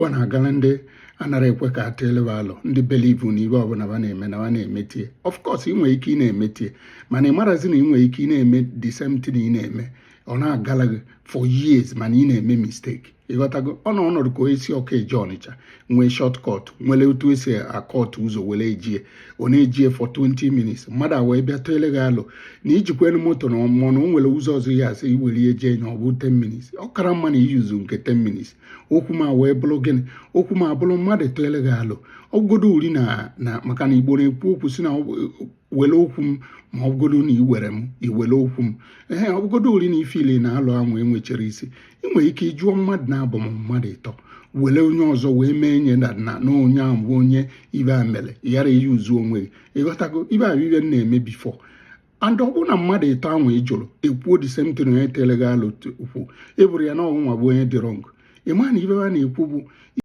Ọ na-agala ndị anara ekwe ka atụeleba alụ, ndị believe na ibe ọbụla ba na-eme na ba na-emetie. Of course, ị nwere ike ị na-emetie, mana ị marazi na ị nwere ike ị na-eme the same thing ị na-eme, ọ na-agala gị for years, mana ị na-eme mistake. Ịghọtago? Ọ na ọnọdụ ka onye si Ọka eje Ọnịcha nwee shortcut, nwere otu esi akọtụ ụzọ were ejie, ọ na-ejie for 20 minutes. Mmadụ a wee bịa tụele gị alụ na ijikwenu moto na ọmụmụ na o nwere ụzọ ọzọ ya asị iwere eje na ọ bụ 10 minutes, ọ kara mma na iyuzu nke 10 minutes. Okwu ma wee bụrụ gịnị? Okwu ma bụrụ mmadụ tụele gị alụ, ọgụgodo uri na maka na Igbo na-ekwu okwu si na were okwu m, ma ọ bụgodo na iwere m iwere okwu m. Ee, ọ bụgodo uri na ifili na alụ anwụ enwechara isi, ị nwere ike ịjụọ mmadụ na abụ m mmadụ ịtọ, were onye ọzọ wee mee nye na onye ahụ bụ onye ibe a mere, ghara iyuzu onwe gị. Ịghọtago? Ibe a ibe m na-eme before, and ọ bụrụ na mmadụ ịtọ ahụ ị jụrụ ekwuo the same thing onye tere gị alụ okwu, eburu ya na ọnwụnwa bụ onye dị wrong. Ị ma na ibe a na-ekwu bụ